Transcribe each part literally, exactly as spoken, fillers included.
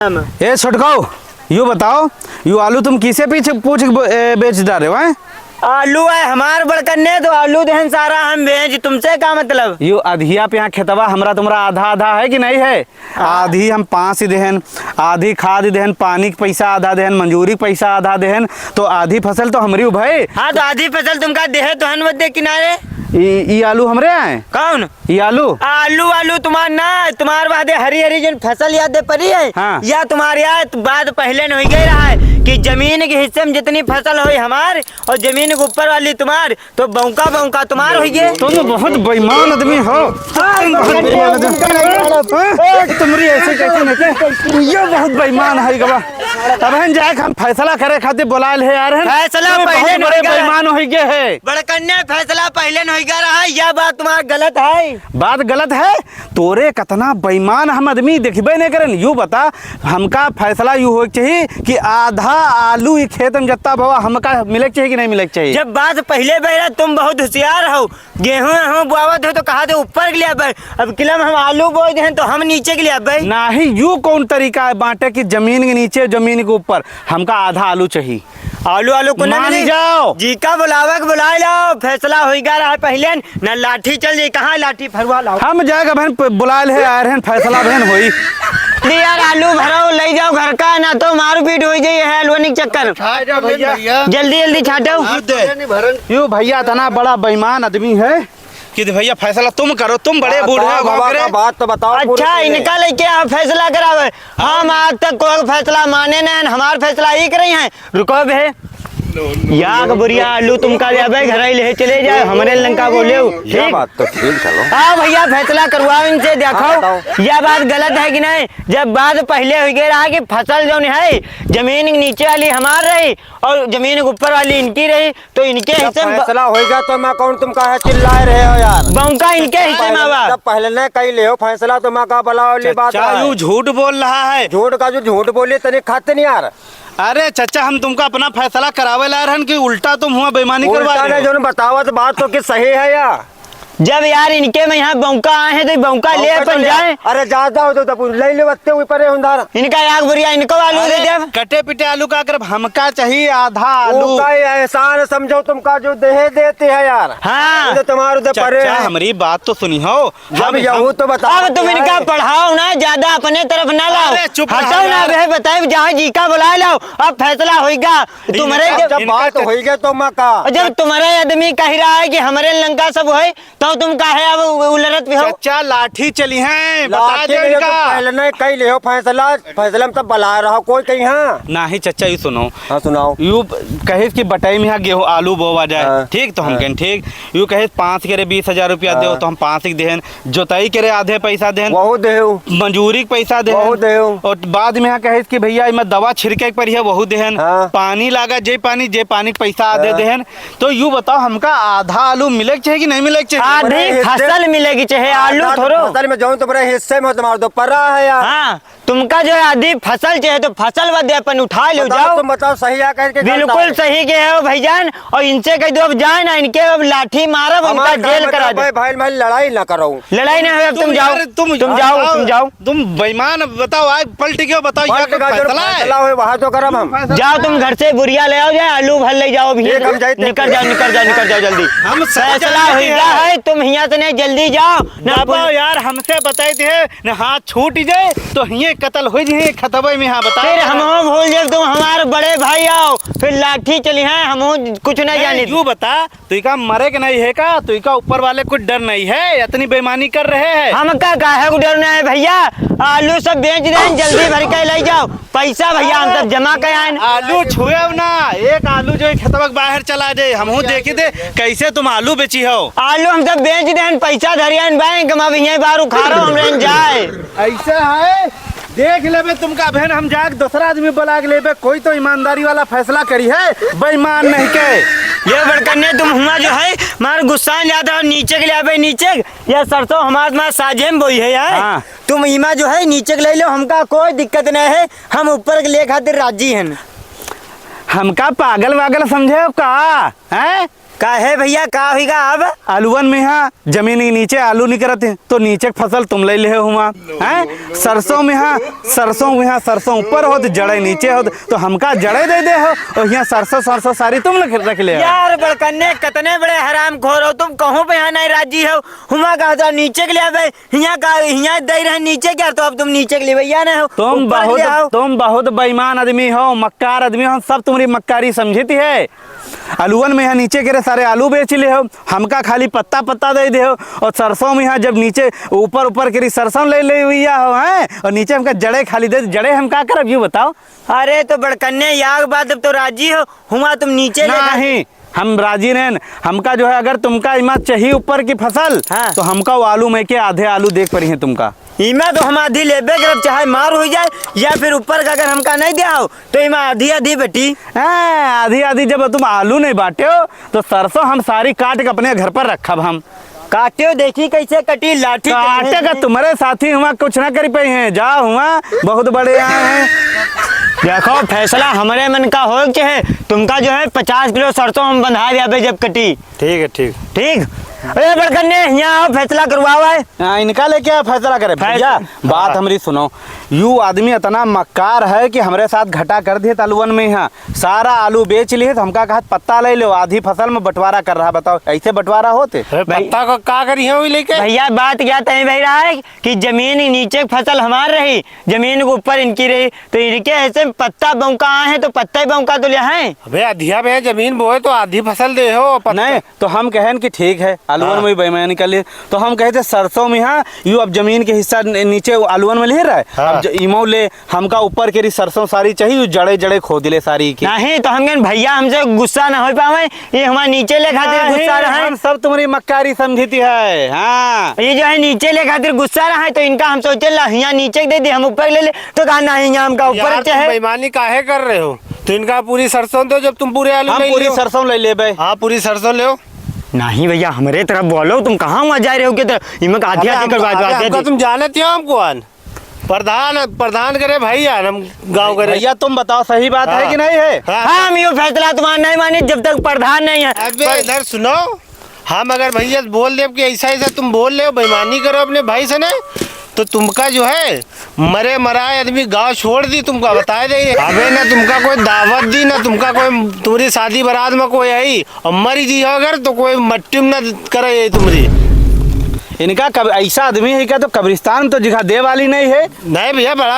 हम। ए छोटकाऊ, यू बताओ, यू आलू तुम किसे पीछे पूछ के ब-, ए, बेच डारे हो, हैं? आलू है हमार बड़कन्ने, तो आलू देहन सारा हम बेच, तुमसे का मतलब? यू अधिया पे यहाँ खेतवा हमरा तुम्हरा आधा आधा है कि नहीं है? हाँ। आधी हम पास ही देहन, आधी खाद देहन, पानी के पैसा आधा देहन, मजूरी के पैसा आधा देहन, तो आधी फसल तो हमरी उभे। हाँ, तो आधी फसल तुमका देहे तो हन वद्दे किनारे। ई, ई आलू हमरे आए? कौन? ई आलू? आलू, आलू तुम्हार ना, तुम्हार वादे हरी हरी जन फसल याद दे पड़ी है। हाँ। या तुम्हारे याद बात पहले न हो गई रहा है कि जमीन के हिस्से में जितनी फसल होई हमार और जमीन के ऊपर वाली तुम्हार, तो बौका बौका तुम्हार होइगे। तुम बहुत बेईमान आदमी हो। तुम बहुत बेईमान आदमी। हाँ? तुम्हरी ऐसे कैसे नहीं के? ये बहुत बेईमान है गवा। अब हम जाए, हम फैसला करे खातिर बुलाए ले आ रहे हैं। फैसला तुम्हें पहले बहुत बड़े नहीं करा। बेईमान होइगे है। बड़कन्ने फैसला पहले नहीं करा है, यह बात तुम्हारा गलत है। बात गलत है? तोरे कतना बेईमान हम आदमी देखबे नहीं करन। यू बता, हमका फैसला यू होए के चाहिए कि आधा आलू ही खेत में जत्ता भवा हमका मिले के चाहिए कि नहीं मिले के चाहिए? जब बात पहले बहरा, तुम बहुत होशियार हो, गेहूं, गेहूं बोआवत हो तो कहा दे ऊपर के लिए आबे। अब किलम हम आलू बोए देहन तो हम नीचे के लिए आबे। नाही, यू कौन तरीका है बांटे कि जमीन के नीचे, जमीन के ऊपर? हमका आधा आलू चाहिए। आलू, आलू को ना मान मिली। जाओ। जी का बुलावे के बुलाए लाओ, फैसला होई गा रहा पहले न, ना लाठी चल जाई, कहाँ लाठी फरुआ लाओ। हम जाए बहन प-, बुलाए ले आ रहे हैं, फैसला बहन होई। यार आलू भरो, ले जाओ घर का, ना तो मारपीट होई जाई है आलू के चक्कर। आ जाओ भैया। जल्दी जल्दी छाटो। मार दे। यू भैया इतना बड़ा बेईमान आदमी है। कि भैया फैसला तुम करो, तुम बड़े बताओ बूढ़े हो बाबा गए। का बात तो बताओ पूरी अच्छा, पहले। इनका लेके आप फैसला करावे। हम आज तक कोई फैसला माने नहीं, हमार फैसला ही करे हैं। रुको बे, या के बुढ़िया आलू तुमका ले आबे, घर ही ले चले जाए, हमरे लंका बोले हो, क्या ठीक? बात तो ठीक, चलो। हाँ भैया, फैसला करवाओ इनसे, हाँ, देखो, बताओ। यह बात गलत है कि नहीं? जब बात पहले हो गया रहा कि फसल जौन है, जमीन के नीचे वाली हमार रही और जमीन के ऊपर वाली इनकी रही, तो इनके जब हिस्से में ब- फैसला होइगा तो मैं कौन तुम काहे चिल्लाए रहे हो यार? बौका इनके हिस्से में आवा। जब पहले नहीं कही ले हो फैसला तो मैं का बला वाली बात चच्चा, है। यू झूठ बोल रहा है। झूठ का जो झूठ बोली तनी खाते नहीं यार। अरे चच्चा, हम तुमका अपना फैसला करावे ला रहन कि उल्टा तुम हुआ बेईमानी करवा उल्टा रहे नहीं, हो। जो बतावत बात तो कि सही है या? जब यार इनके में यहाँ बौका आए हैं तो बौका ले बौका अपन तो ले। जाए। अरे ज्यादा हो तो तब ले ले बत्ते ऊपर है उंधार। इनका याक बुढ़िया, इनको आलू दे अरे, दे। कटे पिटे आलू का करब, हमका चाहिए आधा आलू। उनका ये एहसान समझो तुमका जो दे देते हैं यार। हाँ। ये तो तुम्हारे उधर परे चच्चा, हैं। हमरी बात तो सुनी हो। जब हम, यहू हम तो बता अब तुम रहे इनका हैं। पढ़ाओ ना, ज्यादा अपने तरफ ना लाओ। अरे, चुप रहो हटाओ ना, यार। बे, बताए, जहाँ जी का बुलाए लाओ, अब फैसला होइगा। तुम्हारे इनका जब जब इनका बात तो होइगा तो मैं का? और जब तुम्हारे आदमी कह रहा है कि हमारे लंका सब होए, तो तुम काहे अब उ-, उलरत भी हो? चच्चा, लाठी चली हैं, बता लाठी दे में इनका। तो पहले नहीं कही ले हो फैसला, फैसला में तब बला रहा कोई कहीं, हाँ? नाही चच्चा, यू सुनो। हाँ, सुनाओ। यू कहे कि बटाई में यहाँ गेहूँ, आलू बोवा जाए, हाँ, ठीक? तो हम हाँ। कहें, ठीक। यू कहे, पाँच के रे बीस हजार रुपया हाँ। दो, तो हम पाँच के देहन। जोताई के रे आधे पैसा देहन। वहू देहू। मजूरी के पैसा देहन। वहू देहू। और बाद में यहाँ कहे कि भैया, इमे दवा छिड़के के पड़ी है, वहू देहन। हाँ। पानी लागा, जे पानी, जे पानी के पैसा आधे हाँ। देहन। तो यू बताओ, हमका आधा आलू मिले के चाहे कि नहीं मिले के चाहे? आधी अपने हिस्से फसल मिले के चाहे, आलू आधा थोड़ो। फसल में जौन तुम्हारे हिस्से में तुम्हारे तो पड़ा है यार। हाँ, तुमका जो है आधी फसल चाहे तो फसल बदे अपन उठा लो बताओ, जाओ। तुम बताओ सही है कह के गलत बिल्कुल है। सही के हो भैजान, और इनसे कह दो अब जाए ना, इनके अब लाठी मारब, इनका हमार जेल काम करा बताओ दे। भाई, भाई, भाई लड़ाई ना करो। लड़ाई ना हो, अब तुम तुम जाओ, यार, तुम तुम जाओ, बताओ। तुम जाओ। तुम बेईमान, बताओ, आज पलट गयो, बताओ, यह पलट कोई का जो फैसला है? फैसला होए, वहाँ तो करब हम। जाओ, तुम घर से बुढ़िया ले आओ जाए, आलू भर ले जाओ अभी। ठीक, हम जाते हैं। निकल जाओ, निकल जाओ, निकल जाओ जल्दी। हम सब फैसला जानते हो गया हैं। है, तुम हियाँ से नहीं, जल्दी जाओ। ना बाबा पुल- यार, हमसे बताई दे, न हाथ छूट जाए, तो हिये कत्ल हो जाए, खतबे में यहाँ बता फिर दे। हम भूल जाए, तुम हमारे बड़े भाई आओ, फिर लाठी चली है, हम कुछ नहीं नहीं, जाने। यू बता, तुइका मरे के नहीं है का? तुइका ऊपर वाले कुछ डर नहीं है? इतनी बेईमानी कर रहे हैं। हमका काहे को डर नहीं है भैया? आलू सब बेच देन, जल्दी भर के ले जाओ। पैसा भैया हम सब जमा कर आएन। आलू छुएव ना, एक आलू जो है खेतवा के बाहर चला जाए, हमहू देखी दे कैसे तुम आलू बेची हो। आलू हम सब बेच देन, पैसा धरियन बैंक में, अब यहीं बार उखाड़ो, हम रहन जाए। ऐसा है, देख लेबे तुमका बहन, हम जाके दूसरा आदमी बुला के लेबे, कोई तो ईमानदारी वाला फैसला करी है, बेईमान नहीं के। ये बड़कन्ने तुम हुआ जो है, मार गुस्सा जाता हो, नीचे के ले आबे, नीचे। ये सरसों हमार, हमार साझे में बोई है यार। हाँ। तुम इमा जो है, नीचे के ले लो, हमका कोई दिक्कत नहीं है, हम ऊपर के ले खातिर राजी हैं। हमका पागल वागल समझे हो का? हैं? काहे भइया, का होइगा अब? आलूवन में हा जमीन के नीचे आलू निकरत है, तो नीचे के फसल तुम लइ लेहे हुआ, हैं? सरसों में हा, सरसों में हा, सरसों ऊपर होत, जड़े नीचे होत, तो हमका जड़े दइ देहो, और हियाँ सरसों, सरसों सारी तुम रख, रख लेहो। यार बड़कन्ने, कतने बड़े हरामखोर हो तुम, कहूँ पे हियाँ नहीं राजी हो, हुआ का होता नीचे के ले आवे, हियाँ का, हियाँ दइ रहे नीचे क्या, तो अब तुम नीचे के लिए भइया नहीं हो, तुम ऊपर बहुत, ले आओ। तुम बहुत बेईमान आदमी हो, मक्कार आदमी हो, हम सब तुम्हारी मक्कारी समझित है। आलूवन में हियाँ नीचे के रे सारे आलू बेच लेहो, हमका खाली पत्ता पत्ता दइ देहो, और सरसों में हियाँ जब नीचे ऊपर ऊपर के री सरसों लइ ले हुइया हो, हैं, और नीचे हमका जड़े खाली दे, जड़े हम का करब, यू बताओ। अरे तो बड़कन्ने, याग बात अब तो राजी हो, हुआ तुम नीचे ले जा। नहीं, हम राजी रहेन। हमका जो है, अगर तुमका इमा चाहिए ऊपर की फसल, हाँ। तो हमका वो आलू में के आधे आलू देख पड़ी हैं तुमका। इमा तो हम आधी लेबे करब, चाहे मार हो जाए या फिर ऊपर का अगर हमका नहीं दिया हो, तो इमा आधी आधी बेटी। हाँ, आधी आधी जब तुम आलू नहीं बांटे हो, तो सरसों हम सारी काट के अपने घर पर रखब हम। काट्यो देखी कैसे कटी लाठी के काटे का। तुम्हारे साथी हुआ कुछ ना करी पाई हैं, जा हुआ बहुत बड़े आए हैं। देखो फैसला हमरे मन का हो के है, तुमका जो है पचास किलो सरसों हम बंधा दिया बे जब कटी। ठीक है, ठीक। ठीक। अरे बड़कन्ने, यहाँ आओ, फैसला करवाओ है। हाँ, इनका लेके आओ, फैसला करे। फैस-, भइया, बात हाँ। हमरी सुनो। यू आदमी इतना मक्कार है कि हमरे साथ घटा कर दिए आलूवन में। हाँ, सारा आलू बेच लिए तो हमका कहत पत्ता ले लो, आधी फसल में बंटवारा कर रहा। बताओ, ऐसे बंटवारा होते? अरे, भाई, पत्ता को का करी है वही लेके? भइया, बात क्या तय भई रहा है कि जमीन नीचे की फसल हमार रही, जमीन के ऊपर इनकी रही, तो इनके ऐसे पत्ता बौका आए हैं तो पत्ता ही बौका तो लिया है। अबे, अधिया में जमीन बोए तो आधी फसल दे हो, पत्ता। नहीं, तो हम कहेन कि ठीक है, आलूवन हाँ। में भी बेईमानी कर लिए। तो हम कहे थे सरसों में, हाँ, यू अब जमीन के हिस्सा न-, नीचे आलूवन में ले रहा है। हाँ। अब ज-, इमो ले, हमका ऊपर के री सरसों सारी चाहिए, यू जड़े जड़े खोद ले सारी की। नहीं, तो हम कहेन भइया हमसे गुस्सा ना हो पावे, ये हमारे नीचे ले खातिर नहीं, गुस्सा रहा है। हम सब तुम्हारी मक्कारी समझित है, हाँ। ये जो है नीचे ले खातिर गुस्सा रहा है, तो इनका हम सोचे ला, हियाँ नीचे दे दे, हम ऊपर ले ले, तो कहा नहीं, हियाँ हमका ऊपर यार, तुम चाहे। बेईमानी काहे कर रहे हो? तो इनका पूरी सरसों दो, जब तुम पूरे आलू हम ले पूरी लियो। सरसों ले लेबे। हाँ, पूरी सरसों ले। नहीं भइया, हमरे तरफ बोलो, तुम कहाँ वहाँ जा रहे हो? कि तो इमे का आधी अबे आधी हम, करवा दो, अबे आधी हमको आधी। तुम जानत हो हम कौन? प्रधान, प्रधान करे भाई यार, हम गाँव करे। भइया, तुम बताओ, सही बात है हाँ। कि नहीं है? हाँ। हम यो फैसला तुम्हारा नहीं मानी जब तक प्रधान नहीं है। अबे पर इधर सुनो, हम अगर भइया से बोल देब कि ऐसा ऐसा तुम बोल रहे हो, बेईमानी करो अपने भाई से ने, तो तुमका जो है मरे मराए आदमी गाँव छोड़ दी, तुमका बताए दे। अबे ना तुमका कोई दावत दी, ना तुमका कोई, तुम्हारी शादी बारात में कोई आई और मरी जी हो अगर, तो कोई मट्टी में ना करे ये तुम्हारी। इनका कब, ऐसा आदमी है क्या, तो कब्रिस्तान में तो जगह दे वाली नहीं है। नहीं भइया, बड़ा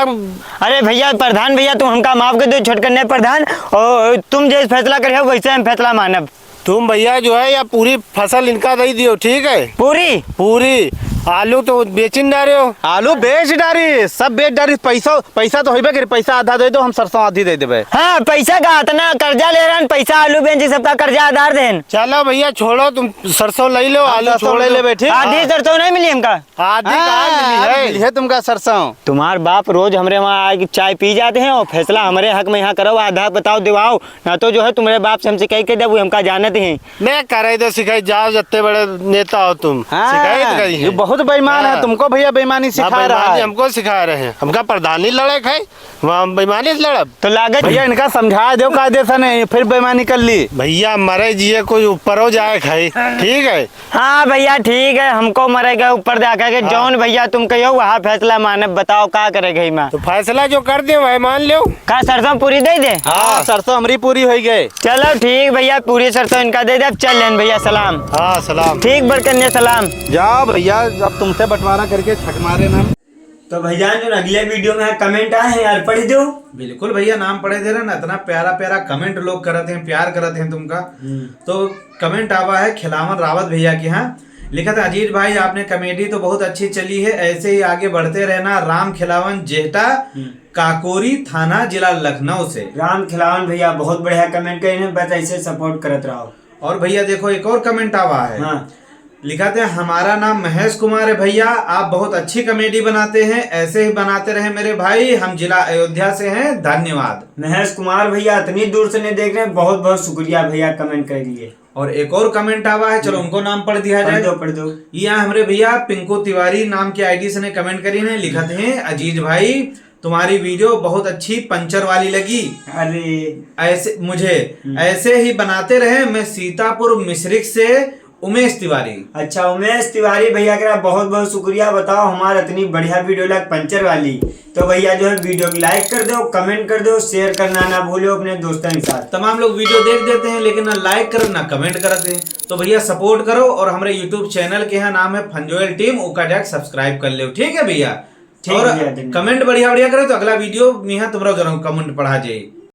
अरे भइया, प्रधान भइया, तुम हमका माफ कर दो, छोटकन्ने प्रधान, और तुम जैसे फैसला करे हो, वैसे हम फैसला मानब। तुम भइया जो है, या पूरी फसल इनका दे दियो, ठीक है? पूरी? पूरी। आलू तो बेचिन डारे हो। आलू बेच डारी, सब बेच डारी। पैसा, पैसा तो होइबे करी, पैसा आधा दे दो, हम सरसों आधी दे देबे। हाँ, पैसा का इतना कर्जा ले रहन, पैसा आलू बेची, सबका कर्जा आधार देन। चलो भइया, छोड़ो, तुम सरसों ले लो, हम आलू सरसों छोड़ ले दो। लेबे, ठीक? आधी हाँ। सरसों नहीं मिली हमका। आधी कहाँ हाँ, मिली है? मिली है तुमका सरसों। तुम्हार बाप रोज हमरे वहाँ आके चाय पी जाते हैं और फैसला हमरे हक में यहाँ करो, आधा बताओ, दिवाओ, ना तो जो है तुम्हारे बाप से हम शिकायत कर दे, वो हमका जानत ही। मैं करे दे शिकायत, जाओ, जितने बड़े नेता हो तुम, हाँ, शिकायत करी ये है। बहुत बेईमान है, हाँ। तुमको भइया बेईमानी ना, सिखा रहा बेईमानी है। हमको सिखा रहे हैं, हमका प्रधानी लड़े खाए, वहाँ हम बेईमानी से लड़ब। तो लागत भइया इनका समझा दो कायदे से, नहीं फिर बेईमानी कर ली। भइया मरे जिए कोई ऊपर हो जाए खाए, ठीक है? हाँ भइया, ठीक है, हमको मरे के ऊपर देखा के हाँ। जौन भइया तुम कहियो, वहाँ फैसला मानब। बताओ, का करे गई मैं? तो फैसला जो कर दे, वह मान लो। का सरसों पूरी दे दे? हाँ, सरसों हमरी पूरी होई गई। चलो ठीक भइया, पूरी सरसों इनका दे दे, अब चल लेन भइया, सलाम। हाँ, सलाम। ठीक बड़कन्ने, सलाम। जाओ भइया, अब तुमसे बंटवारा करके छक मारे ना। तो भइया, जो अगले video में comment आए हैं यार, पढ़ दो। बिल्कुल भइया, नाम पढ़े दे रहे ना, इतना प्यारा प्यारा comment लोग करत हैं, प्यार करत हैं तुमका। हम्म। तो comment आवा है खिलावन रावत भइया के यहाँ, लिखत है, "अजीज भाई, आपने comedy तो बहुत अच्छी चली है, ऐसे ही आगे बढ़ते रहना।" राम खिलावन जेहटा, हम्म। काकोरी थाना, जिला लखनऊ से। राम खिलावन भइया बहुत बढ़िया comment कहे हैं, बस ऐसे support करत रहो। और भइया देखो, एक और comment आवा है। हाँ। लिखा थे, "हमारा नाम महेश कुमार है भइया, आप बहुत अच्छी comedy बनाते हैं, ऐसे ही बनाते रहे मेरे भाई, हम जिला अयोध्या से हैं, धन्यवाद।" महेश कुमार भइया इतनी दूर से नहीं देख रहे हैं, बहुत बहुत शुक्रिया भइया comment कर लिए। और एक और comment आवा है, चलो हम्म। उनको नाम पढ़ दिया पढ़ जाए। दो, पढ़ दो। ये हमरे भइया पिंकू तिवारी नाम के I D से ने comment करी ने, लिखत हैं, "अजीज भाई, तुम्हारी वीडियो बहुत अच्छी पंचर वाली लगी। अरे। ऐसे मुझे हम्म। ऐसे ही बनाते रहे। मैं सीतापुर मिश्रिख से उमेश तिवारी। अच्छा, उमेश तिवारी भैया का बहुत बहुत शुक्रिया। बताओ, हमार इतनी बढ़िया वीडियो लग पंचर वाली, तो भैया जो है वीडियो को लाइक कर दो, कमेंट कर दो, शेयर करना ना भूलो अपने दोस्तों के साथ। तमाम लोग वीडियो देख देते हैं लेकिन ना लाइक करत ना कमेंट करत हैं। तो भैया सपोर्ट करो और हमारे यूट्यूब चैनल के यहाँ नाम है फंजोयल टीम, ओका जाके सब्सक्राइब कर लो, ठीक है भैया? ठीक और भैया, धन्यवाद। कमेंट बढ़िया बढ़िया करे तो अगला वीडियो में यहाँ तुम्हारा जरूर कमेंट पढ़ा जाए।